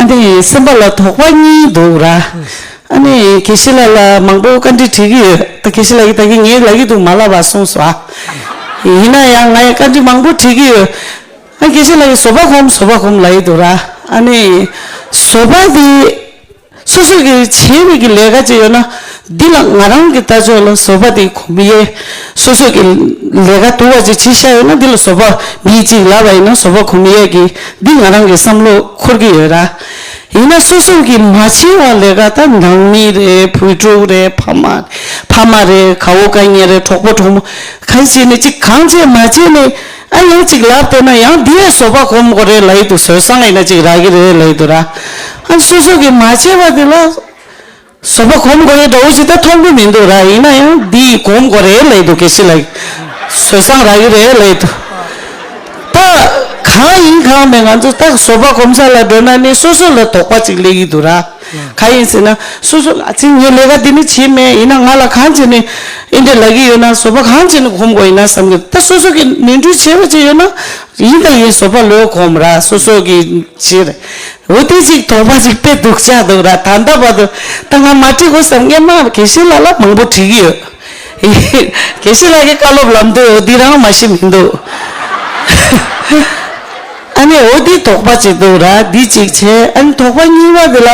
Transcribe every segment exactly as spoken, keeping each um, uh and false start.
འདི་སེམས་པ་ལ་དོགས་པ་གཉིས་འདུག་ར། ཨ་ནི་དགེ་བཤེས་ལགས་ལ་མང་པོ་བཀའ་འདྲི་དྲི་གི་ཡོད། ད་དགེ་བཤེས་ལགས་ཀྱིས་ད་གིན་ངས་ལབ་ཀྱི་འདུག་མ་ལབ་པ་གསུངས་སོང་ཨ། ཡིན་ན་ཡང་ང་ཡང་བཀའ་འདྲི་མང་པོ་དྲི་གི་ཡོད། ཨ་དགེ་བཤེས་ལགས་ཀྱིས་བཟོད་པ་སྒོམ་བཟོད་པ་སྒོམ་ལབ་ཀྱི་འདུག་ར། ཨ་ནི་བཟོད་པ་འདི་སོ་སོ་གིས་བྱས་པའི་གི་ལས་ཀ་ཅིག་ཡོད་ན། འདི་ལ་ང་རང་གི་ལྟ་ཕྱོགས་ལ་བཟོད་པ་དེ་སྒོམ་ཡས། སོ་སོ་གི་ལས་ཀ་སྡུག་པ་ཅིག་བྱེད་བཞག་ཡོད་ན་འདི་ལ་བཟོད་པ། མི་གཅིག་ལབ་པ་ཡིན་ན་བཟོད་པ་སྒོམ་ཡས་ཀྱི་འདི་ང་རང་གི་བསམ་བློ་འཁོར་གྱི་ཡོད་ར། ཡིན་ན་སོ་སོ་གི་མ་བྱས་པ་ལས་ཀ་ད་ནང་མི་རེད། བུ་ཕྲུག་རེད། ཕ་མ་ཕ་མ་རེད། དགའ་བོ་དགའ་ཉེ་རེད། གྲོགས་པོ་གྲོགས་མོ་གང་བྱས་ནས་ཅིག་གང་བྱས་མ་བྱས་ནས། ཨ་ཡང་ཅིག་ལབ་བསྡད་ན་ཡང་འདི་ཡང་བཟོད་པ་སྒོམ་དགོས་རེད་ལབ་ཡི་འདུག་བཟོད་བཟང་ཡིན་ན་ཅིག་རག་གི་རེད་ལབ་ཡི་འདུག་ར། ཨ་སོ་སོ་གིས་མ་བྱས་པ་དེ་ལ་བཟོད་པ་སྒོམ་དགོས་ཡ་འདྲ་བོ་ཞིག་ད་མཐོང་གི་མི་འདུག་ར། ཡིན་ན་ཡང་འདི་སྒོམ་དགོས་རེད་ལབ་ཡི་འདུག་དགེ་བཤེས་ལགས་ཀྱིས་བཟོད་བཟང་རག་གི་རེད་ལབ་ཡི་འདུག་ད་གང་ཡིན་གང་མེད་ང་ཚོ་ད་བཟོད་པ་སྒོམ་ས་ལ་འགྲོ་ན་ནི་སོ་སོ་ལ་དོགས་པ་ཅིག་སླེབས་ཀྱི་འདུག་ར། གང་ཡིན་ཟེར་ན་སོ་སོ་ཨ་ཙི་ངས་ལས་ཀ་འདི་ནི་བྱས་མེད། ཡིན་ན་ང་ལ་གང་བྱས་ནས་ཨེ་འདྲ་ལབ་ཀྱི་ཡོད་ན། བཟོད་པ་གང་བྱས་ནས་སྒོམ་དགོས་ཡིན་ན་བསམ་གྱི་འདུག་ད་སོ་སོ་གིས་ནོར་འཁྲུལ་བྱས་པ་ཅིག་ཡོད་ན། ཡིན་དང་ཡིན་བཟོད་པ་ལོས་སྒོམ་ར། སོ་སོ་གི་བྱེད་རེད། འོ་དེ་ཅིག་དོགས་པ་ཅིག་དཔེ་སྡུག་ཅག་འདུག་ར། ད་ལྟ་བར་དུ་ད་ང་མ་དྲིས་གོ་བསམ། སྔན་མ་དགེ་བཤེས་ལགས་ལ་མང་པོ་དྲིས་ཀྱི་ཡོད། དགེ་བཤེས་ལགས་ཀྱིས་བཀའ་སློབ་ལབ་འདུག་འོ་འདི་རང་མ་ཤེས་མི་འདུག་ཨ་ནི་འོ་འདི་དོགས་པ་ཅིག་འདུག་ར། འདི་ཅིག་བྱས། ཨ་ནི་དོགས་པ་གཉིས་པ་འདི་ལ་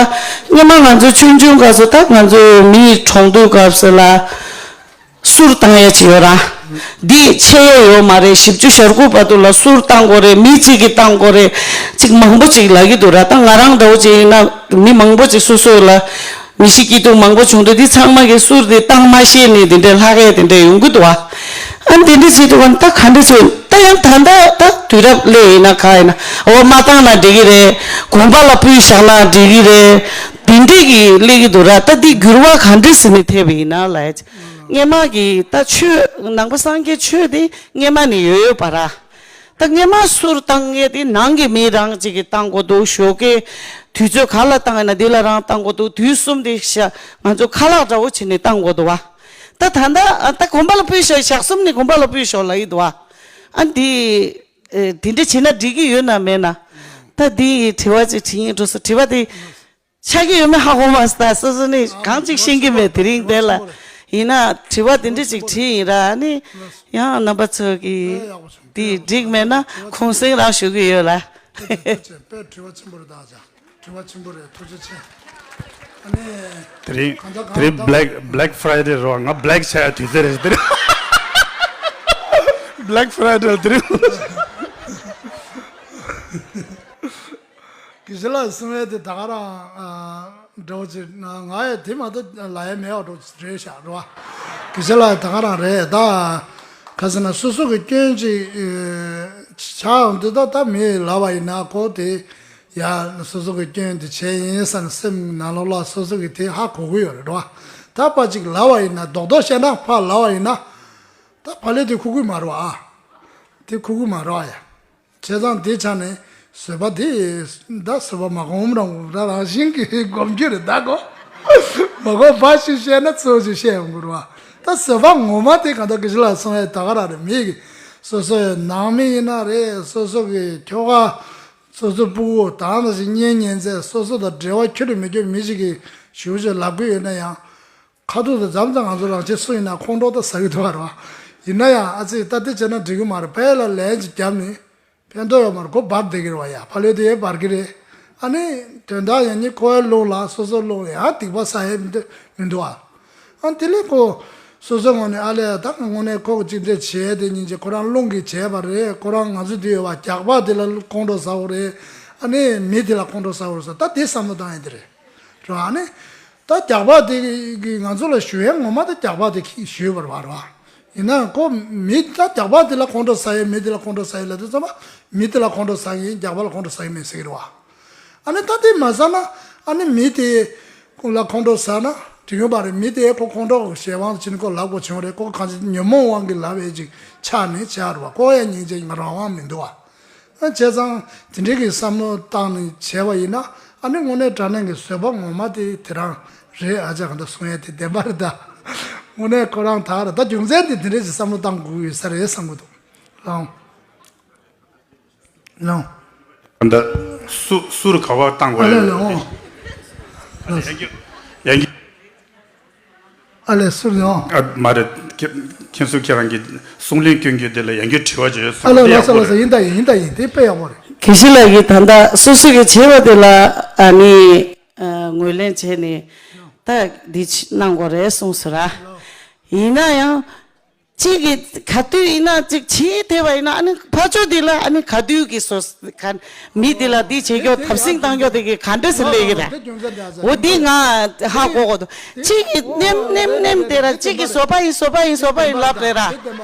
སྔན་མ་ང་ཚོ་ཆུང་ཆུང་སྐབས་སུ་ད་ང་ཚོ་མི་གྲོངས་དུས་སྐབས་སུ་ལ། གསུར་བཏང་ཡ་ཅིག་ཡོད་ར། འདི་ཆད་ཡ་ཡོད་མ་རེད། བཞི་བཅུ་ཞེ་དགུ་བར་དུ་ལ་གསུར་བཏང་དགོས་རེད། མི་གཅིག་གིས་བཏང་དགོས་རེད། ཅིག་མང་པོ་ཅིག་ལབ་ཀྱི་འདུག་ར། ད་ང་རང་འདྲ་བོ་ཅིག་ཡིན་ན་མི་མང་པོ་ཅིག་སོ་སོ་ལ་མི་ཤི་སྐྱིད་སྡུག་མང་པོ་བྱུང་དུས་འདི་ཚང་མ་གིས་གསུར་འདི་བཏང་མ་ཤེས་ནས་དེ་འདྲའི་ལྷག་ཡས་དེ་འདྲ་ཡོང་གི་འདུག་ཨ། ཨ་ནི་དེ་འདྲ་བྱེད་དུས་ད་ག་འདྲ་བྱེད། ད་ཡང་ད་ལྟ་ད་དུས་རབས་སླེབས་ཡིན་ན་ག་ཡིན་ན་འོ་མ་བཏང་ན་འགྲིག་གི་རེད། དགོན་པ་ལ་ཕུལ་བཞག་ན་འགྲིག་གི་རེད། དེ་འདྲས་ཀྱི་སླེབས་ཀྱི་འདུག་ར། ད་འདི་འགྱུར་བ་ག་འདྲས་ཟེར་ནས་ཐེབས་པ་ཡིན་ན་ལབ་ཡ་ཅིག་སྔན་མ་གི་ད་ཆོས་ནང་པ་སངས་རྒྱས་ཆོས་དེ་སྔན་མ་ནས་ཡོད་ཡོད་པ་ར། ད་སྔན་མ་གསུར་བཏང་མཁན་དེ་ནང་གི་མི་རང་གཅིག་གིས་བཏང་དགོས་འདུག་ཞོགས་ཀས་དུས་ཚོད་ག་ལ་བཏང་ཡིན་ན་དེ་ལ་རང་བཏང་དགོས་འདུག་དུས་གསུམ་དེ་ཤ་ང་ཚོ་ཁ་ལག་འདྲ་བོ་བྱས་ནས་བཏང་དགོས་འདུག་བ། ད་ད་ལྟ་ད་དགོན་པ་ལ་ཕུལ་ཤོག་ཞག་གསུམ་ནས་དགོན་པ་ལ་ཕུལ་ཤོག་ལབ་ཀྱི་འདུག་བ། ཨ་འདི་དེ་འདྲ་བྱས་ན་འགྲིག་གི་ཡོད་ན་མེད་ན། ད་འདི་དྲི་བ་ཅིག་དྲི་ཡིན་འགྲོ་སོང་། དྲི་བ་དེ་ཆགས་ཀྱི་ཡོད་མེད་ཧ་གོ་མ་སོང་། ད་སོ་སོ་ནི་གང་ཅིག་ཤེས་ཀྱི་མེད། དེ་རིང་དེ་ལ་ཡིན་ན་དྲི་བ་དེ་འདྲ་ཅིག་དྲིས་ཡིན་ར། ཨ་ནི་ཡང་རྣམ་པ་ཚོ་གིས་དེ་འགྲིག་མེད་ན་གུང་སེང་རང་ཞུ་གི་ཡོད་ལ། དཔེ་དྲི་བ་ཆེན་པོ་རེད་ད་ཅག་དྲི་བ་ཆེན་པོ་རེད། ཐུགས་རྗེ་ཆེ། ཨ་ནི། དེ་རིང་གང་ལྟར་དེ་རིང་གང་ལྟར་Black Black Friday རེད་བ། ང་Black ཆགས་ཡ་དུས་ཚོད་རེད་དེ་རིང་། Black Friday དེ་རིང་། དགེ་བཤེས་ལགས་གསུང་ཡས་དེ་ད་ག་རང་འདྲ་བོ་ཅིག་ང་ཡང་དེ་མ་གཏོགས་ལབ་ཡས་མེད་པ་འདྲ་བོ་རེད་ཤག་རེད་བ། དགེ་བཤེས་ལགས་ད་ག་རང་རེད་ད། ག་ཟེར་ན་སོ་སོ་གི་སྐྱོན་ཅིག་ཆགས་ཡོང་དུས་ད་ད་མི་ལབ་པ་ཡིན་ན་ཁོ་དེ། ཡ། སོ་སོ་གི་སྐྱོན་དེ་བྱས་ཡིན་ཟེར་ནས་སེམས་ནང་ལོགས་ལ་སོ་སོ་གི་དེ་ཧ་གོ་གི་ཡོད་རེད་བ། ད་ཕར་ཅིག་ལབ་པ་ཡིན་ན་རྡོག་རྡོག་བཤད་ན་ཕར་ལབ་པ་ཡིན་ན། ད་ཕར་ལས་དེ་ཁུག་གི་མ་རེད་བ། ཨ། དེ་ཁུག་གི་མ་རེད་བ་ཡ། བྱས་ཙང་དེ་ཆ་ནས་བཟོད་པ་དེ། ད་བཟོད་པ་མ་སྒོམ་རང་རང་བཞིན་གྱིས་སྒོམ་རྒྱུ་རེད་ད་གོ། མ་སྒོམ་པ་ཞིག་བཤད་ན་གཙོ་ཞིག་བཤད་ཡོང་གི་རེད་བ། ད་བཟོད་པ་ངོ་མ་དེ་གང་ལྟར་དགེ་བཤེས་ལགས་གསུང་ཡ་ད་ག་རང་རེད། མི་གི་སོ་སོའི་ནང་མི་ཡིན་ན་རེད། སོ་སོ་གི་ཁྱོ་ག་སོ་སོ་སྤུ་གུ་དང་ནང་བཞིན་གཉེན་ཉེ་ཚན་སོ་སོ་དང་འབྲེལ་བ་ཁྱོན་ནས་མེད་ཁྱོད་མི་ཞིག་གིས་ཞུ་ཞུ་ལབ་གི་ཡོད་ན་ཡང་། ཁ་ཐུག་ཏུ་མཚམས་མཚམས་ང་ཚོ་རང་ཆེ་སུ་ཡིན་ན་ཁོང་ཁྲོ་ད་ཟ་གི་འདུག་བ་རེད་བ། ཡིན་ན་ཡང་ཨ་ཙི་ད་དེ་བྱས་ན་འགྲིག་གི་མ་རེད། ཕར་ལ་ལན་ཅིག་བརྒྱབ་ནས་ཕན་ཐོགས་ཡོད་མ་རེད། མགོ་འབར་བསྡད་ཀྱི་རེད་བ་ཡ། ཕར་ལོས་དེ་ཡས་འབར་གི་རེད། ཨ་ནི་དོན་དག་ཡང་ནི་ཁོའི་རླུང་ལ་སོ་སོ་རླུང་ལ་ཡང་སྡིག་པ་བསགས་ཡས་མི་འདུག་མི་འདུག་བ། ཨ་དེ་ལས་ཁོ་སོ་སོའི་ངོས་ནས་ཨ་ལས་ད་དངོས་གནས་ཁོ་གཅིག་འདྲ་བྱས་དེ་ཉིན་གཅིག་ཁོ་རང་རླུང་གིས་བྱས་པ་རེད། ཁོ་རང་ང་ཚོ་དེ་ཡོད་བ་རྒྱགས་པ་དེ་ལ་ཁོང་ཁྲོ་ཟ་བོ་རེད། ཨ་ནི་མི་དེ་ལ་ཁོང་ཁྲོ་ཟ་བོ་རེད་ཟེར་ད་དེ་བསམ་བློ་བཏང་ཡས་དེ་རེད། རེད་བ། ཨ་ནི་ད་རྒྱགས་པ་དེ་གིས་ང་ཚོ་ལ་ཞུ་ཡས་ངོ་མ་ད་རྒྱགས་པ་དེ་གིས་ཞུས་པ་རེད་བ། ཡིན་ནའང་ཁོ་མི་ད་རྒྱགས་པ་དེ་ལ་ཁོང་ཁྲོ་ཟ་ཡས་མི་དེ་ལ་ཁོང་ཁྲོ་ཟ་ཡས་ལབ་དུས་ཙམ་པ་མི་དེ་ལ་ཁོང་ཁྲོ་ཟ་གི་ཡིན། རྒྱགས་པ་ལ་ཁོང་ཁྲོ་ཟ་གི་མེད་ཟེར་གི་རེད་བ། ཨ་ནི་ད་དེ་མ་ཟ་ན་ཨ་ནི་མི་དེ་ཁོང་ལ་ཁོང་ཁྲོ་ཟ་ན་འགྲིག་ཡོད་པ་རེད། མི་དེ་ཁོ་ཁོང་ཁྲོ་ཞེ་དབང་ཕྱིན་ཁོ་ལབ་དགོས་བྱུང་རེད། ཁོ་གང་ཅི་ཉོན་མོངས་དབང་གིས་ལབ་ཡས་ཅིག་ཆགས་ནས་བྱས་རེད་བ། ཁོ་ཡང་སྙིང་རྗེ་ཡིན་པ་རང་དབང་མི་འདུག་བ། ཨ་བྱས་ཙང་དེ་འདྲའི་གི་བསམ་བློ་བཏང་ནས་བྱས་པ་ཡིན་ན་ཨ་ནི་དངོས་གནས་དྲང་གནས་ཀྱི་བཟོད་པ་ངོ་མ་དེ་དེ་རང་རེད། ཨ་ཅག་ག་འདྲ་གསུང་ཡས་དེ་བདེན་པ་རེད་ད། དངོས་གནས་ཁོ་རང་ད་རེད་ད། རྒྱུ་མཚན་དེ་དེ་འདྲའི་གི་བསམ་བློ་བཏང་དགོས་ཀྱི་ཡོད་ས་རེད་བསམ་གི་འདུག་ལགས། ལགས། ད་ སུ་སུར་ག་བ་བཏང་དགོས་ཨ་ལས་ལས་ཡོད། འོང་། ཡང་ཡང་ཨ་ལས་སུར་ཡོང་། ཨ་མ་རེད། ཁྱེད་ཁྱེད་ཚོ་ཁྱེད་རང་གི་གསུང་ལན་སྐྱོན་གྱི་དེ་ལ་ཡང་སྐྱོན་དྲི་བ་བྱོས་སོང་། ཨ་ལས་ལགས་སོ་ལགས་སོ། ཡིན་ད་ཡིན་ཡིན་ད་ཡིན། དེ་དཔེ་ཡག་པོ་རེད། དགེ་བཤེས་ལགས་ཀྱིས་ད་ལྟ་སོ་སོ་གི་བྱས་པ་དེ་ལ་ཨ་ནི་ཨ་ངོས་ལེན་བྱས་ནས་ད་འདི་གནང་དགོས་རེད་གསུངས་སོང་ར། ཡིན་ན་ཡང་། གཅིག་གིས་ག་དུས་ཡིན་ན་གཅིག་བྱེད་ཐེབས་པ་ཡིན་ན་ཨ་ནི་ཕར་ཕྱོགས་འདི་ལ་ཨ་ནི་ག་དུས་ཀྱི་སོ་ག་མི་འདི་ལ་འདི་བྱེད་རྒྱུ་འཐབ་སིང་བཏང་རྒྱུ་དེ་གི་ག་འདྲ་སེ་སླེབས་ཀྱི་རེད། འོ་འདི་ང་ཧ་གོ་གོ་འདུག་གཅིག་གིས་ནེམ་ནེམ་ནེམ་དེ་ར་གཅིག་གིས་བཟོ་པ་ཡིན་བཟོ་པ་ཡིན་བཟོ་པ་ཡིན་ལབ་རེད་ར།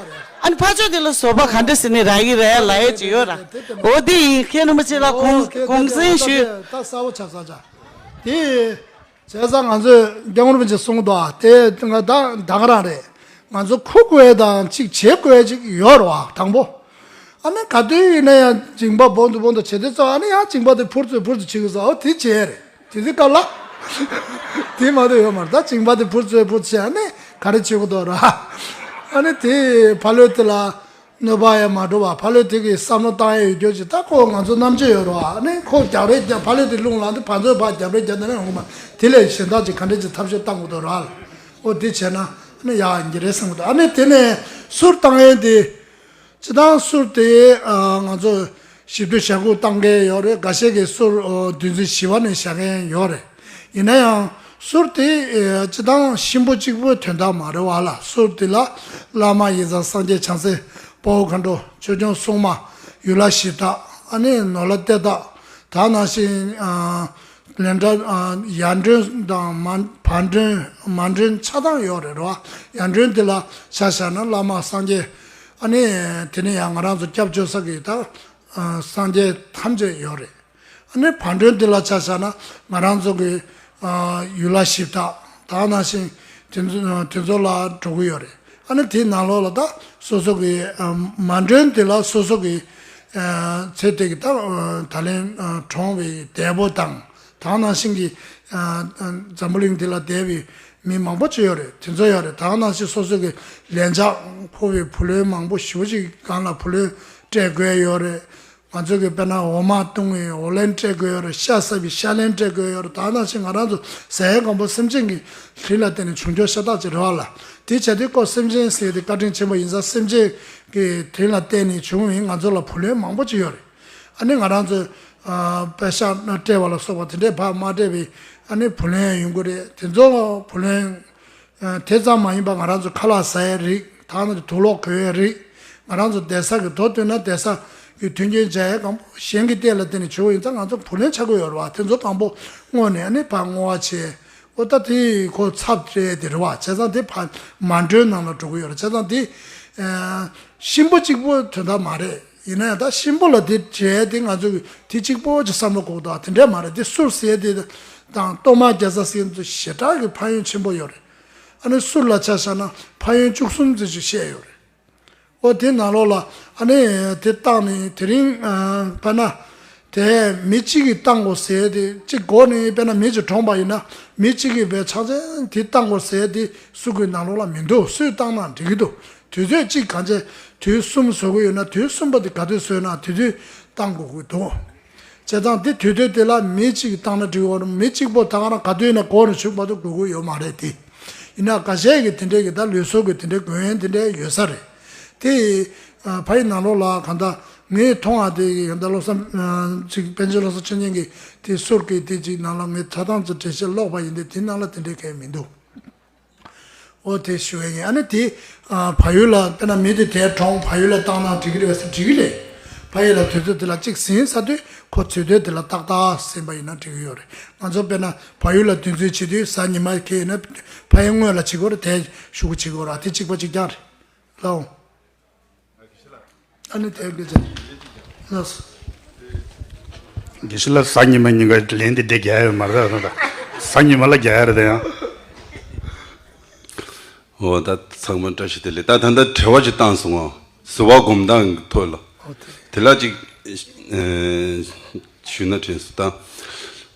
ཨ་ནི་ཕར་ཕྱོགས་འདི་ལ་བཟོ་པ་ག་འདྲ་སེ་ནི་རག་གི་རེད་ལབ་ཡས་ཅིག་ཡོད་ར། འོ་འདི་ཡིན། མཁན་རིན་པོ་ཆེ་ལ་གུང་གུང་སེང་ཞུས། ད་གསལ་པོ་ཆགས་ས་ཆགས་དེ། བྱས་ཙང་ང་ཚོས་སྐྱབས་མགོན་རིན་པོ་ཆེ་གསུངས་འདུག་ཨ། དེ་ང་ད་ད་ག་རང་རེད། ང་ཚོ་ཁུག་དགོས་དང་གཅིག་བྱེད་དགོས་གཅིག་ཡོད་རེད་བ། དང་པོ། ཨ་ནི་ག་དུས་ཡིན་ན་ཡང་མཇིང་པ་སྦོམ་དུ་སྦོམ་དུ་བྱེད་དུས་ཙང་ཨ་ནི་ཡང་མཇིང་པ་དེ་འཕུར་ཚུར་འཕུར་ཚུར་བྱེད་དགོས་ས། འོ་དེ་བྱས་རེད། དེ་དུས་སྐབས་ལ་དེ་མ་གཏོགས་ཡོད་མ་རེད། ད་མཇིང་པ་དེ་འཕུར་ཚུར་འཕུར་ཚུར་བྱས་ཨ་ནི་ག་རེ་བྱེད་དགོས་འདུག་ར། ཨ་ནི་དེ་ཕ་ལོས་དེ་ལ། གནོད་པ་ཡང་མ་འགྲོ་བ། ཕ་ལོས་དེ་གི་བསམ་བློ་བཏང་ཡས་ཡོད་རྒྱུ་ཅིག་ད་ཁོ་ང་ཚོ་རྣམ་དཔྱོད་ཡོད་རེད་བ། ཨ་ནི་ཁོ་རྒྱབ་རེ་རྒྱབ། ཕ་ལོས་དེ་རླུང་ལངས་དུས་ཕར་ཚུར་ཕར་རྒྱབ་རེ་རྒྱབ་དེ་ནས་འོང་གི་མ། དེ་ལས་གཞན་དག་ཅིག་ག་འདྲས་ཅིག་ཐབས་ཤེས་བཏང་དགོས་འདུག་ར། ཨོ་དེ་བྱས་ན་ཨ་ནི་ཡག་གི་རེད་བསམ་གི་འདུག་ཨ་ནི་དེ་ནས་གསུར་བཏང་ཡས་དེ། སྤྱིར་བཏང་གསུར་དེ་ཨ་ང་ཚོ་ཞིབ་ཏུ་ཞལ་སྐུད་བཏང་མཁན་ཡོད་རེད། འགའ་ཤས་ཀྱིས་གསུར་ཨོ་བདུན་ཚིགས་བཞི་པ་ནས་བཞག་མཁན་ཡོད་རེད། ཡིན་ན་ཡང་གསུར་དེ་ཨེ་སྤྱིར་བཏང་གཤིན་པོ་གཅིག་པོའི་དོན་དག་མ་རེད་བ་ལ། གསུར་དེ་ལ་བླ་མ་ཡི་དམ་སངས་རྒྱས་བྱང་སེམས་དཔའ་བོ་མཁའ་འགྲོ་ཆོས་སྐྱོང་སྲུང་མ་ཡུལ་ལྷ་གཞི་བདག་ཨ་ནི་ནོར་ལྷ་གཏེར་བདག་ད་ག་ནང་བཞིན་ཨ་ལས་འབྲས་ཨ་ཡར་སྒྲོན་དང་མ་བར་སྒྲོན་མར་སྒྲོན་ཆ་ཚང་ཡོད་རེད་རེད་བ། ཡར་སྒྲོན་དེ་ལ་ཆ་བཞག་ན་བླ་མ་སངས་རྒྱས་ཨ་ནི་དེ་ནས་ཡང་ང་རང་ཚོ་སྐྱབས་བཅོལ་ས་གི་ད་ཨ་སངས་རྒྱས་ཐམས་ཅད་ཡོད་རེད། ཨ་ནི་བར་སྒྲོན་དེ་ལ་ཆ་བཞག་ན་ང་རང་ཚོ་གི་ཨ་ཡུལ་ལྷ་གཞི་བདག་ད་ག་ནང་བཞིན་དེ་ཚོ་དེ་ཚོ་ལ་འགྲོ་གི་ཡོད་རེད། ཨ་ནི་དེའི་ནང་ལོགས་ལ་ད་སོ་སོ་གི་ཨ་མར་སྒྲོན་དེ་ལ་སོ་སོ་གི་ཨ་ཚེ་འདས་ཀྱི་ད་ད་ལན་ཨ་གྲོངས་པའི་འདས་པོ་དང་ད་ག་ནང་བཞིན་གྱི་ཨ་ཨ་འཛམ་བུ་གླིང་འདི་ལ་བསྡད་པའི་མི་མང་པོ་ཅིག་ཡོད་རེད། དེ་ཚོ་ཡོད་རེད། ད་ག་ནང་བཞིན་སོ་སོ་གི་ལན་ཆགས་ཕོག་པའི་བུ་ལོན་མང་པོ་ཞེ་པོ་ཅིག་སྒང་ལ་བུ་ལོན་སྤྲད་དགོས་ཡོད་རེད། ང་ཚོ་གི་དཔེར་ན་འོ་མ་བཏུང་བའི་འོ་ལན་སྤྲད་དགོས་ཡོད་རེད། ཤ་ཟ་བའི་ཤ་ལན་སྤྲད་དགོས་ཡོད་རེད། ད་ག་ནང་བཞིན་ང་རང་ཚོ་ཟས་སྐམ་པོ་སེམས་ཅན་གྱི་དྲིན་ལ་བརྟེན་ནས་བྱུང་ཆོག་ཤ་སྟག་ཅིག་རེད་བ་ལ། དེ་བྱས་དུས་ཁོ་སེམས་ཅན་ཟེར་དེ་བཀའ་དྲིན་ཆེན་པོ་ཡིན་ཙང་སེམས་ཅན་གྱི་དྲིན་ལ་བརྟེན་ནས་བྱུང་བའི་ང་ཚོ་ལ་བུ་ལོན་མང་པོ་ཅིག་ཡོད་རེད། ཨ་ནི་ང་རང་ཚོས་ཨ་པད་ཤག་སྤྲད་པ་ལ་སོགས་པ་དེ་འདྲས་ཕར་མ་སྤྲད་པའི་ཨ་ནི་བུ་ལོན་ཡོང་གི་རེད། དེ་ཚོ་བུ་ལོན་ཨ་དེ་ཙམ་མ་ཡིན་པར་ང་རང་ཚོ་ཁ་ལག་ཟ་ཡའི་རིགས་ད་ནི་དུག་ལོག་གོན་ཡའི་རིགས། ང་རང་ཚོ་བསྡད་ས་གི་མདོ་སྟོད་ན་བསྡད་ས་གི་མཐུན་རྐྱེན་སྦྱར་ཡའི་སྒང་པོ་གཞན་གྱི་ལྟས་ལ་བརྟེན་ནས་བྱུང་བ་ཡིན་ཙང་ང་ཚོ་བུ་ལོན་ཆགས་ཀྱི་ཡོད་རེད་བ། དེ་ཚོ་སྒང་པོ་བསྔོགས་ནས་ཨ་ནི་ཕར་བསྔོ་བ་བྱས། ཨོ་ད་དེ་ཁོ་ཚབ་སྤྲད་དེ་རེད་བ། བྱས་ཙང་དེ་ཕར་མར་སྒྲོན་ནང་ལ་འགྲོ་གི་ཡོད་རེད། བྱས་ཙང་དེ་ཨ་གཤིན་པོ་གཅིག་པོ་དོན་དག་མ་རེད། ཡིན་ན་ཡང་ད་གཤིན་པོ་ལ་དེ་བྱས་དེ་ང་ཚོ་གི་དེ་གཅིག་པོ་ཅིག་བསམ་བློ་འཁོར་འདུག་དེ་འདྲས་མ་རེད། དེ་གསུར་ཟེར་དེ་དང་གཏོར་མ་རྒྱག་ས་ཟེར་དེ་ཞེ་དྲག་གི་ཕན་ཡོན་ཆེན་པོ་ཡོད་རེད། ཨ་ནི་གསུར་ལ་ཆ་བཞག་ན་ཕན་ཡོན་བཅུ་གསུམ་ཙམ་ཞིག་བཤད་ཡོད་རེད། ཨོ་དེ་ནང་ལོགས་ལ་ཨ་ནི་དེ་བཏང་ནས་དེ་རིང་ཨ་དཔེར་ན་དེ་མི་གཅིག་གིས་བཏང་དགོས་ཟེར་དེ་གཅིག་འགོ་ནས་དཔེར་ན་མི་གཅིག་གྲོངས་པ་ཡིན་ན་མི་གཅིག་གིས་བས་ཕྱག་ཆེན་དེ་བཏང་དགོས་ཟེར་དེ་སུ་གི་ནང་ལོགས་ལ་མི་འདུག་སུས་བཏང་ན་འགྲིག་གི་འདུག་དུས་ཚོད་གཅིག་གང་ཆེ་དུས་གསུམ་བཟོ་གི་ཡོད་ན་དུས་གསུམ་པ་དེ་ག་དུས་བཟོས་ན་དེ་དུས་བཏང་དགོས་ཀྱི་འདུག་བྱས་ཙང་དེ་དུས་ཚོད་དེ་ལ་མི་གཅིག་གིས་བཏང་ན་འགྲིག་གི་ཡོད་རེད། མི་གཅིག་པོ་ད་ག་རང་ག་དུས་ན་འགོ་ནས་མཇུག་བར་དུ་དགོས་ཀྱི་ཡོད་མ་རེད་དེ། ཡིན་ན་འགའ་ཤས་ཀྱིས་དེ་འདྲས་ཀྱི་ད་ལུས་སྲོག་གི་དེ་འདྲས་དགོས་ཡོན་དེ་འདྲས་ཡོད་ས་རེད། དེ་ཨ་ཕ་ཡི་ནང་ལོགས་ལ་གང་ལྟར་ངས་མཐོང་བ་དེ་གི་གང་ལྟར་བློ་བཟང་ཨ་ཅིག་པཎ་ཆེན་བློ་བཟང་ཆོས་ཉིད་ཀྱི་དེ་གསུར་གྱི་དེ་ཅིག་ནང་ལ་ངས་ད་ཐང་ཙམ་འགྲེལ་བཤད་ཀློག་པ་ཡིན་ཏེ་དེ་ནང་ལ་དེ་འདྲས་གང་ཡང་མི་འདུག་ཨོ་དེ་ཞུ་བ་ཡིན། ཨ་ནི་དེ་ཨ་བལ་ཡུལ་ལ་དཔེར་ན་མི་དེ་དེར་གྲོངས་བལ་ཡུལ་ལ་བཏང་ན་འགྲིག་གི་རེད་ཟེར་འགྲིག་གི་རེད། ཕ་ཡུལ་ལ་དུས་ཚོད་དེ་ལ་གཅིག་ཟིན་ཚར་དུས་ཁོ་ཚུལ་དུས་དེ་ལ་ཏག་ཏག་ཟིན་པ་ཡིན་ན་འགྲིག་གི་ཡོད་རེད། ང་ཚོ་དཔེར་ན་བལ་ཡུལ་ལ་དུས་ཚོད་བྱེད་དུས་གཟའ་ཉི་མ་ཁེལ་ཡིན་ན་ཕ་ཡུལ་སྔོན་ལ་བྱེད་དགོས་རེད། དེ་ཤོག་གུ་བྱེད་དགོས་རེད། དེ་གཅིག་པ་གཅིག་རྐྱང་རེད། ལའོ། ཨ་ནི་དེ་དགེ་ཆེ་ལགས་སོ། དགེ་བཤེས་ལགས་གཟའ་ཉི་མ་ཉིན་ཀ་ལན་དེ་འདི་རྒྱག་ཡ་ཡོད་མ་རེད་ད། གཟའ་ཉི་མ་ལ་རྒྱག་ཡ་རེད་ད་ཡང་། འོ་ད་ཚང་མ་བཀྲ་ཤིས་བདེ་ལེགས། ད་ད་ལྟ་དྲི་བ་ཅིག་བཏང་སོང་ངོ་། བཟོ་བ་སྒོམ་སྟངས་ཐོག་ལ། འོ་དེ་རེད། དེ་ལ་ཅིག་ཨེ་ཞུས་ན་དྲན་སོང་ད།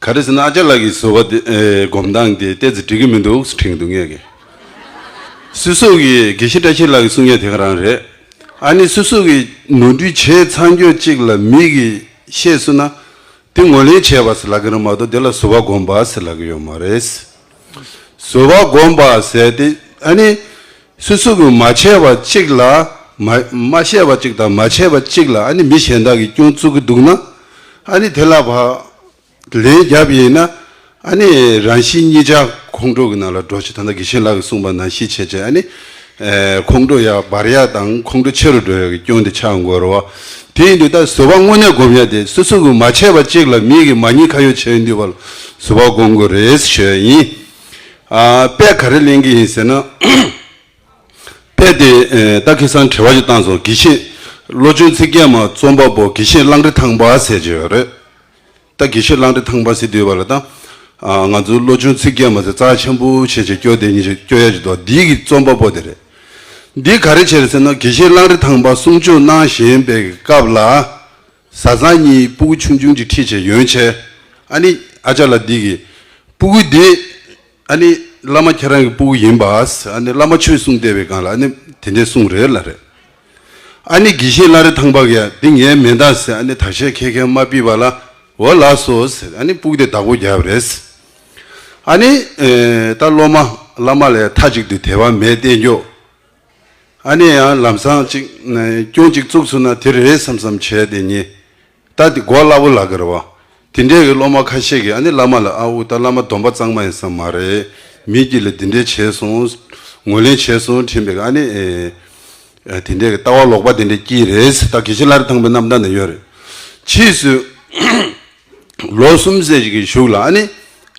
ག་རེ་ཟེར་ན་ཨ་ཅག་ལགས་ཀྱིས་བཟོ་བ་དེ་ཨེ་སྒོམ་སྟངས་དེ་ཏོག་ཙམ་འགྲིག་གི་མི་འདུག་དྲན་གྱི་འདུག་ངས་ཀྱི། སོ་སོ་གི་དགེ་བཤེས་བཀྲ་ཤིས་ལགས་ཀྱིས་གསུང་ཡ་དེ་ག་རང་རེད། ཨ་ནི་སོ་སོ་གི་ནོར་འཁྲུལ་བྱས་ཚར་རྒྱུ་གཅིག་ལ་མི་གིས་བཤད་སོང་ན། དེ་ངོས་ལེན་བྱས་པ་ཟེར་ལབ་ཀྱི་རེད་མ་གཏོགས་དེ་ལ་བཟོད་པ་སྒོམ་པ་ཟེར་ལབ་ཀྱི་ཡོད་མ་རེད། བཟོད་པ་སྒོམ་པ་ཟེར་དེ་ཨ་ནི་སོ་སོ་གིས་མ་བྱས་པ་གཅིག་ལ་མ་མ་བཤད་པ་གཅིག་དང་མ་བྱས་པ་གཅིག་ལ་ཨ་ནི་མི་གཞན་དག་གིས་སྐྱོན་བཙུགས་ཀྱི་འདུག་ན། ཨ་ནི་དེ་ལ་བ་ལན་བརྒྱབ་ཡིན་ན། ཨ་ནི་རང་གཞན་གཉིས་ཆ་ཁོང་ཁྲོ་གི་ནང་ལ་འགྲོ་ཆེད། ད་ལྟ་དགེ་བཤེས་ལགས་ཀྱིས་གསུངས་པ་ནང་བཞིན་བྱས་བྱས་ཨ་ནི། ཨེ་ཁོང་ཁྲོ་ཡར་འབར་ཡ་དང་ཁོང་ཁྲོ་ཆེ་རུ་འགྲོ་ཡ་གི་སྐྱོན་དེ་ཆགས་འགྲོ་རེད་བ། དེ་ཡིན་དུས་ད་བཟོད་པ་དངོས་གནས་སྒོམ་ཡ་དེ་སོ་སོ་གིས་མ་བྱས་པ་གཅིག་ལ་མི་གིས་མ་ཉེས་ཁ་གཡོགས་བྱས་ཡོང་དུས་བ་ལ་བཟོད་པ་སྒོམ་དགོས་རེད་ཞུ་ཡ་ཡིན། ཨ་དཔེ་ག་རེ་ལེན་གྱི་ཡིན་ཟེར་ན། དཔེ་དེ་ཨེ་ད་ཁ་སང་དྲི་བ་ཞིག་བཏང་སོང་། དགེ་བཤེས་བློ་ཆུང་ཚིག་བརྒྱད་མ་རྩོམ་པ་པོ་དགེ་བཤེས་གླང་རི་ཐང་པ་ཟེར་གྱི་ཡོད་རེད། ད་དགེ་བཤེས་གླང་རི་ཐང་པ་ཟེར་དུས་བ་ལ་ད། ཨ་ང་ཚོ་བློ་ཆུང་ཚིག་བརྒྱད་མ་ཟེར་རྩ་ཆེན་པོ་བྱས་བྱས་སྐྱོར་དེ་ཉིད་ཅིག་སྐྱོར་ཡ་ཅིག་འདུག་འདི་གི་རྩོམ་པ་པོ་དེ་རེད། འདི་ག་རེ་བྱས་རེད་ཟེར་ན་དགེ་བཤེས་གླང་རི་ཐང་པ་གསུང་ཆོས་གནང་བཞིན་པའི་སྐབས་ལ། བཟའ་ཚང་གཉིས་སྤུ་གུ་ཆུང་ཆུང་ཅིག་ཁྲིད་བྱས་ཡོང་བྱས། ཨ་ནི་ཨ་ཅག་ལགས་འདི་གི་སྤུ་གུ་འདི། ཨ་ནི་བླ་མ་ཁྱེད་རང་གི་སྤུ་གུ་ཡིན་པ། ཨ་ནི་བླ་མ་ཆོས་གསུང་བསྡད་པའི་སྒང་ལ་ཨ་ནི་དེ་འདྲས་གསུངས་རེད་ལབ་རེད། ཨ་ནི་དགེ་བཤེས་གླང་རི་ཐང་པ་གིས་འདི་ངའི་མིན་ད་ཟེར་ཨ་ནི་དག་ཤ་ཁེར་ཁེར་མ་ཕུད་པ་ལ། འོ་ལགས་སོ་ཟེར་ཨ་ནི་སྤུ་གུ་དེ་བདག་པོ་བརྒྱབ་རེད། ཨ་ནི་ཨེ་ད་སློབ་མ་བླ་མ་ལ་མཐའ་གཅིག་ཏུ་དད་པ་མེད་བསྟན་རྒྱུ། ཨ་ནི་ཡང་ལམ་སང་ཅིག་ནས་སྐྱོན་ཅིག་བཙུགས་སོང་ན་དེ་རེད་བསམ་བསམ་བྱས་དེ་ཉིད། ད་དེ་གོ་སླ་པོ་ལབ་ཀྱི་རེད་བ། དེ་འདྲས་ཀྱི་སློབ་མ་ཁ་ཤས་ཀྱིས་ཨ་ནི་བླ་མ་ལ་ཨ་འུ་ད་བླ་མ་སྡོམ་པ་གཙང་མ་ཡིན་ས་མ་རེད། མི་གཅིག་ལ་དེ་འདྲས་བྱས་སོང་། ངོས་ལེན་བྱས་སོང་དྲན་པའི་ཨ་ནི་ཨེ་ཨེ་དེ་འདྲས་ཀྱི་ལྟ་བ་ལོག་པ་དེ་འདྲས་སྐྱེས་རེད། ད་དགེ་བཤེས་གླང་རི་ཐང་པའི་རྣམ་ཐར་ན་ཡོད་རེད། ཕྱིས་སུ། ལོ་གསུམ་ཙམ་ཞིག་གི་གཞུག་ལ་ཨ་ནི།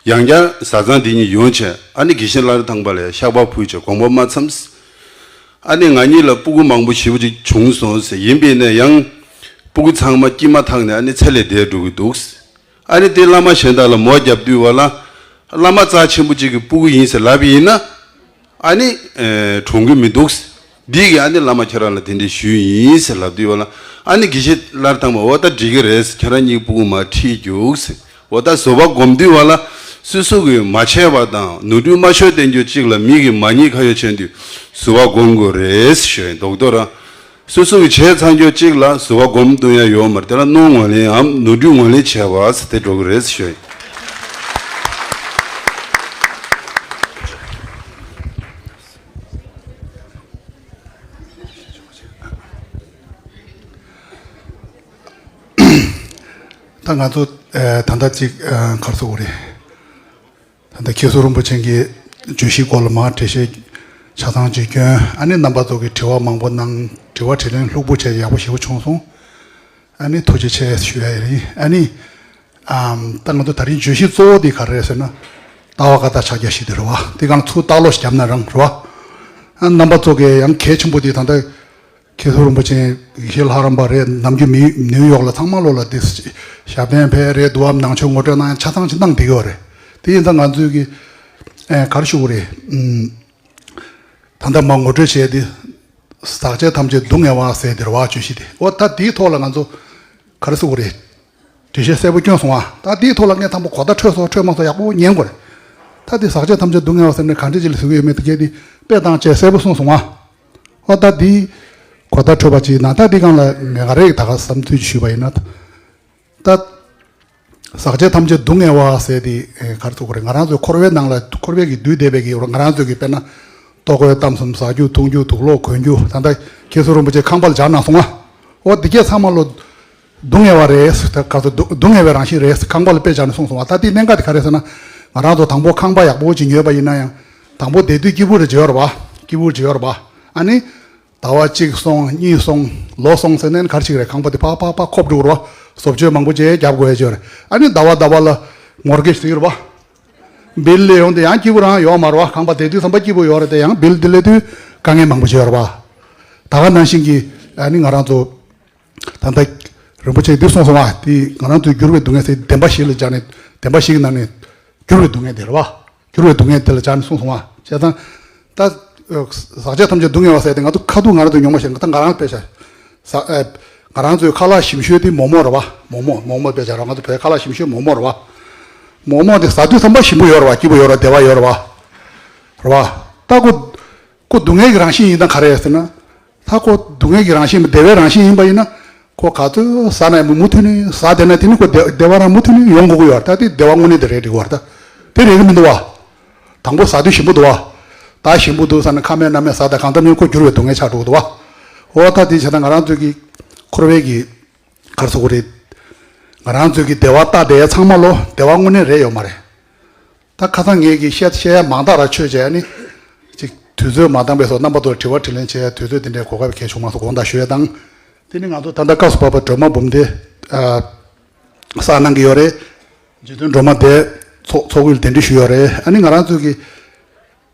ཡང་བསྐྱར་བཟའ་ཚང་དེ་གཉིས་ཡོང་བྱས་ཨ་ནི་དགེ་བཤེས་གླང་རི་ཐང་པ་ལ་བཤགས་པ་ཕུལ་བྱས་དགོངས་པ་མ་ཚོམས། ཨ་ནི་ང་གཉིས་ལ་སྤུ་གུ་མང་པོ་ཞེ་པོ་ཅིག་བྱུང་སོང་ཟེར། ཡིན་པས་ན་ཡང་། སྤུ་གུ་ཚང་མ་སྐྱེས་མ་ཐག་ནས་ཨ་ནི་ཚེ་ལས་འདས་འགྲོ་གི་འདུག་ཨ་ནི་དེ་བླ་མ་གཞན་དག་ལ་མོ་བརྒྱབ་དུས་བ་ལ། བླ་མ་རྩ་ཆེན་པོ་གཅིག་གི་སྤུ་གུ་ཡིན་ཟེར་ལབ་པ་ཡིན་ན། ཨ་ནི། ཨེ་གྲོངས་གི་མི་འདུག་འདི་གི་ཨ་ནི་བླ་མ་ཁྱེད་རང་ལ་དེ་འདྲས་ཞུས་ཡིན་ཟེར་ལབ་དུས་བ་ལ། ཨ་ནི་དགེ་བཤེས་གླང་རི་ཐང་པ་འོ་ད་འགྲིག་གི་རེད། ཁྱེད་རང་གཉིས་སྤུ་གུ་མར་ཁྲིད་རྒྱུགས་ཟེར། འོ་ད་བཟོད་པ་སྒོམ་དུས་བ་ལ། སོ་སོ་གིས་མ་བྱས་པ་དང་ནོར་འཁྲུལ་མ་ཤོར་བསྟན་རྒྱུ་གཅིག་ལ་མི་གིས་མ་ཉེས་ཁ་གཡོགས་བྱས་དུས་བཟོད་པ་སྒོམ་དགོས་རེད་ཞུས་ཡིན། རྡོག་རྡོག་ར། སོ་སོ་གིས་བྱས་ཚར་རྒྱུ་གཅིག་ལ་བཟོད་པ་སྒོམ་ཐུབ་ཡ་ཡོད་མ་རེད། དེ་ལ་གནོང་ངོས་ལེན་འམ་ནོར་འཁྲུལ་ངོས་ལེན་བྱས་པ་ཟེར་དེ་འགྲོ་གི་རེད་ཞུས་ཡིན། ད་ང་ཚོ་ཨ་ད་ལྟ་ཅིག་ཨ་ག་རེ་ཟེར་དགོས་རེད། ད་ལྟ་མཁན་ཟུར་རིན་པོ་ཆེ་གིས་བརྗོད་གཞིའི་སྐོར་ལ་མར་འགྲེལ་བཤད་ཆ་ཚང་ཅིག་བསྐྱོན། ཨ་ནི་རྣམ་པ་ཚོ་གིས་དྲི་བ་མང་པོ་གནང་། དྲི་བ་དྲིས་ལན་ལྷུག་པོ་བྱས་ཡག་པོ་ཞེ་པོ་བྱུང་སོང་། ཨ་ནི་ཐུགས་རྗེ་ཆེ་ཞུ་ཡ་ཡིན། ཨ་ནི་ཨམ་ད་ང་ཚོ་ད་རིང་བརྗོད་གཞི་གཙོ་བོ་དེ་ག་རེ་རེད་ཟེར་ན། ལྟ་བ་བཀའ་རྟགས་ཕྱག་རྒྱ་བཞི་དེ་རེད་བ། དེ་གང་ཚུར་ལྟ་ཀློག་ཞིག་བརྒྱབ་ན་རང་རེད་བ། ཨ་རྣམ་པ་ཚོ་གིས་ཡང་གལ་ཆེན་པོ་དེ་ད་ལྟ་མཁན་ཟུར་རིན་པོ་ཆེ་དགེ་བཤེས་ལྷ་རམས་པ་རེད། ནམ་རྒྱུན་མི་ནིའུ་ཡོག་ལ་ཚང་མ་ལོ་ལ་དེ་ཞབས་བརྟན་ཕེབས་རེད། འདུག་བམ་ནང་ཆོས་ངོ་སྤྲོད་གནང་ཡ་ཆ་ཚང་ཅིག་གནང་བསྡད་ཀྱི་ཡོད་རེད། དེ་ཡིན་ཙང་ང་ཚོས་ཀྱི་ཨ་ག་རེ་ཞུ་དགོས་རེད། ཨམ། ད་ལྟ་མ་ངོ་སྤྲོད་བྱས་ཏེ། ཟག་བཅས་ཐམས་ཅད་སྡུག་བསྔལ་བ་ཟེར་དེ་རེད་བ་བརྗོད་གཞི་དེ། འོ་ད་དེའི་ཐོག་ལ་ང་ཚོ་ག་རེ་ཟེར་དགོས་རེད། འགྲེལ་བཤད་གསལ་པོ་བསྐྱོན་སོང་ང་། ད་དེའི་ཐོག་ལ་ངས་དང་པོ་གོ་བརྡ་འཕྲོད་སོང་འཕྲོད་མ་སོང་ཡག་པོ་ཉན་དགོས་རེད། ད་དེ་ཟག་བཅས་ཐམས་ཅད་སྡུག་བསྔལ་བ་ཟེར་ནས་ག་འདྲ་ཅིག་ལ་ཟེར་གྱི་ཡོད་མེད་དེ་གས་དེ་དཔེ་བཏང་བྱས་གསལ་པོ་གསུངས་སོང་ང་། འོ་ད་དེའི་གོ་བརྡ་འཕྲོད་པ་ཅིག་ན། ད་དེ་སྒང་ལ་ངས་ག་རེ་ད་ག་བསམ་ཚུལ་ཞུས་པ་ཡིན་ན། ད། ཟག་བཅས་ཐམས་ཅད་སྡུག་བསྔལ་བ་ཟེར་དེ་ཨེ་ག་རེ་ཟེར་དགོས་རེད། ང་རང་ཚོའི་འཁོར་བའི་ནང་ལ་འཁོར་བའི་གི་བསྡུས་བསྡད་པའི་གི་ང་རང་ཚོའི་གི་དཔེར་ན། ལྟོ་གོས་གཏམ་གསུམ། ཟ་རྒྱུ་འཐུང་རྒྱུ། དུག་ལོག་གོན་རྒྱུ། ད་ལྟ་མཁན་ཟུར་རིན་པོ་ཆེ་ཁང་པ་ལ་སྦྱར་གནང་སོང་ང་། འོ་དེ་གས་ཚང་མ་ལོ་སྡུག་བསྔལ་བ་རེད་ཟེར། ད་ག་ཚོད་སྡུག་སྡུག་བསྔལ་བའི་རང་བཞིན་རེད་ཟེར་ཁང་པ་ལ་དཔེ་སྦྱར་ནས་གསུངས་སོང་ང་། ད་དེའི་གནད་འགག་དེ་ག་རེ་ཟེར་ན། ང་རང་ཚོ་དང་པོ་ཁང་པ་ཡག་པོ་ཅིག་ཉོས་པ་ཡིན་ན་ཡང་། དང་པོ་བསྡད་དུས་སྐྱིད་པོ་རེ་ཅིག་ཡོད་རེད་བ། སྐྱིད་པོ་ཅིག་ཡོད་རེད་བ། ཨ་ནི། ཟླ་བ་གཅིག་སོང་། གཉིས་སོང་། ལོ་སོང་ཟེར་ནས་ག་རེ་བྱེད་ཀྱི་རེད། ཁང་པ་དེ་ཕར་ཕར་ཕར་འཁོབ་འགྲོ་གི་རེད་བ། བཟོ་བཅོས་མང་པོ་བྱས་རྒྱབ་དགོས་ཡ་ཅིག་ཡོད་རེད། ཨ་ནི་ཟླ་བ་ཟླ་བ་ལ་མོར་གེཇ་ཟེར་གྱི་རེད་བ། བིལ་སླེབས་ཡོང་དུས་ཡང་སྐྱིད་པོ་རང་ཡོད་མ་རེད་བ། ཁང་པ་དེ་དུས་ཙམ་པ་སྐྱིད་པོ་ཡོད་རེད་དེ། ཡང་བིལ་དེ་སླེབས་དུས་དཀའ་ངལ་མང་པོ་ཅིག་ཡོད་རེད་བ། ད་ག་ནང་བཞིན་གྱི་ཨ་ནི་ང་རང་ཚོ་ད་ལྟ་རིན་པོ་ཆེས་འདི་གསུངས་སོང་བ། དེ་ང་རང་ཚོས་འགྱུར་བའི་སྡུག་བསྔལ་ཟེར་བདེན་པ་བཞི་ལ་སྦྱར་ནས། བདེན་པ་བཞི་གི་ནང་ནས་འགྱུར་བའི་སྡུག་བསྔལ་དེ་རེད་བ། འགྱུར་བའི་སྡུག་བསྔལ་དེ་ལ་སྦྱར་ནས་གསུངས་སོང་བ། བྱས་ཙང་། ད། ཟག་བཅས་ཐམས་ཅད་སྡུག་བསྔལ་བ་ཟེར་དེ་ང་ཚོ་ཁ་ཐུག་ང་རང་ཚོས་མྱོང་མ་ཤེས། ད་ང་རང་དཔེ་ཆ། ཟ་ཨེ། ང་རང་ཚོའི་ཁ་ལག་ཞིམ་ཤོས་དེ་མོག་མོག་རེད་བ། མོག་མོག་མོག་མོག་དཔེ་ཆ་ར། ང་ཚོ་བོད་ཁ་ལག་ཞིམ་ཤོས་མོག་མོག་རེད་བ། མོག་མོག་དེ་ཟ་དུས་ཙམ་པ་ཞིམ་པོ་ཡོད་རེད་བ། སྐྱིད་པོ་ཡོད་རེད་བ། བདེ་བ་ཡོད་རེད་བ། རེད་བ། ད་ཁོ། ཁོ་སྡུག་བསྔལ་གྱི་རང་བཞིན་ཡིན་ད་ག་རེ་ཟེར་ན། ད་ཁོ་སྡུག་བསྔལ་གྱི་རང་བཞིན། བདེ་བའི་རང་བཞིན་ཡིན་པ་ཡིན་ན། ཁོ་ག་ཚོད་ཟ་ན་ཡང་མུ་མཐུད་ནས་ཟ་བསྡད་ན་དེ་ནི་ཁོ་བདེ་བདེ་བ་རང་མུ་མཐུད་ནས་ཡོང་དགོས་ཀྱི་ཡོད་རེད། ད་དེ་བདེ་བ་དངོས་གནས་དེ་རེད་འགྲིག་གི་ཡོད་རེད། ད་དེ་རེད་གི་མི་འདུག་བ། དང་པོ་ཟ་དུས་ཞིམ་པོ་འདུག་བ། ད་ཞིམ་པོ་འདུག་ཟེར་ནས་ཁ་མེད་སྣ་མེད་ཟ། ད་གང་ལྟར་མིན་ཁོ་འགྱུར་བའི་སྡུག་བསྔལ་ཆགས་འགྲོ་གི་འདུག་བ། འོ་ད་དེ་བྱས་ན་ང་རང་ཚོའི་གི་འཁོར་བའི་གི་ག་རེ་ཟེར་དགོས་རེད། ང་རང་ཚོའི་གི་བདེ་བ་ལྟ་བསྡད་ཡ་ཚང་མ་ལོ་བདེ་བ་དངོས་གནས་རེད་ཡོད་མ་རེད། ད་ཁ་སང་ངས་ཀྱིས་བཤད་བཤད་ཡ་མང་དག་ར་ཆོས་བྱས་ནི། ཅིག་དུས་ཚོད་མ་འདང་བས་སོགས་རྣམ་པ་ཚོར་དྲི་བ་དྲིས་ལན་བྱེད་ཡ་དུས་ཚོད་དེ་འདྲའི་གོ་སྐབས་གལ་བྱུང་མ་སོང་དགོངས་དག་ཞུ་ཡ་དང་། དེ་ནི་ང་ཚོ་ད་ལྟ་སྐབས་སུ་བབས་པ་སྒྲོལ་མ་འབུམ་སྡེ་ཨ་གསར་གནང་གི་ཡོད་རེད། རྗེ་བཙུན་སྒྲོལ་མ་སྡེ་ཚོགས་ཚོགས་ཀུན་ལ་གདན་འདྲེན་ཞུས་ཡོད་རེད། ཨ་ནི་ང་རང་ཚོའི་གི་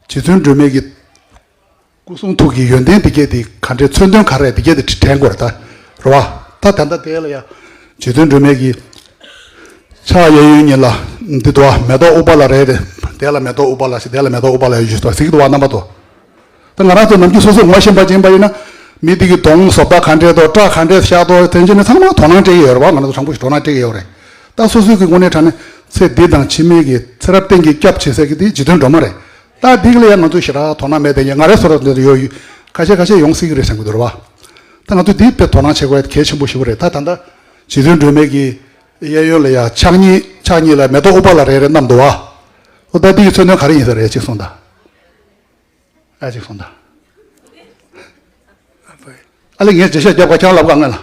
རྗེ་བཙུན་སྒྲོལ་མའི་གི་སྐུ་གསུང་ཐུགས་ཀྱི་ཡོན་ཏན་འདི་གས་དེ་ག་འདྲའི་མཚོན་དོན་ག་རེ་འདི་གས་དེ་དྲན་དགོས་རེད་ད། རེད་བ། ད་ད་ལྟ་དེ་ལ་ཡ་རྗེ་བཙུན་སྒྲོལ་མའི་གི་ཕྱག་གཡས་གཡོན་གཉིས་ལ་འདི་འདུག་བ། མེ་ཏོག་ཨུཏྤ་ལ་རེད་དེ། དེ་ལ་མེ་ཏོག་ཨུཏྤ་ལ་ཞིག་དེ་ལ་མེ་ཏོག་ཨུཏྤ་ལ་ཡོད་ཞུ་ཏོ་གཟིགས་འདུག་བ་རྣམ་པ་ཚོ། ད་ང་རང་ཚོ་ནམ་རྒྱུན་སོ་སོ་ངོ་ཤེས་པ་ཅན་པ་ཡིན་ན། མི་འདི་གི་གདོང་བཟོ་ལྟ་ག་འདྲས་འདུག་སྐྲ་ག་འདྲས་བཞག་འདུག་དེ་འདྲས་ནི་ཚང་མ་དོ་སྣང་སྤྲད་ཀྱི་ཡོད་རེད་བ། ང་རང་ཚོ་དྲང་པོ་ཞིག་དོ་སྣང་སྤྲད་ཀྱི་ཡོད་རེད། ད་སོ་སོའི་གི་དངོས་གནས་དྲང་གནས་ཚེ་འདི་དང་ཕྱི་མའི་གི་ཚེ་རབས་གཏན་གྱི་སྐྱབས་བྱེད་ས་གི་དེ་རྗེ་བཙུན་སྒྲོལ་མ་རེད། ད་འདི་གི་ལ་ཡང་ང་ཚོ་ཞེ་དྲག་དོ་སྣང་མེད་དེ། ང་རེ་སོ་ར་འདི་ཡོད་ཡོད་ཁ་ཤས་ཁ་ཤས་ཡོང་སྲིད་ཀྱི་རེད་བསམ་གྱི་འདུག་རེད་བ། ད་ང་ཚོ་འདི་དཔེ་དོ་སྣང་བྱེད་དགོས་གལ་ཆེན་པོ་ཞིག་རེད། ད་ད་ལྟ་རྗེ་བཙུན་སྒྲོལ་མའི་གི་གཡས་གཡོན་ལ་ཡ་ཕྱག་གཉིས་ཕྱག་གཉིས་ལ་མེ་ཏོག་ཨུཏྤ་ལ་རེ་རེ་བསྣམས་འདུག་བ། འོ་ད་འདི་གི་མཚོན་དོན་ག་རེ་ཡིན་ས་རེད་ཅིག་གསུངས་དང་། ཨ་ཅིག་གསུངས་དང་། ཨ་ལེ་ངས་འགྲེལ་བཤད་རྒྱབ་ག་ཁྱང་ལབ་ག་ང་ལ།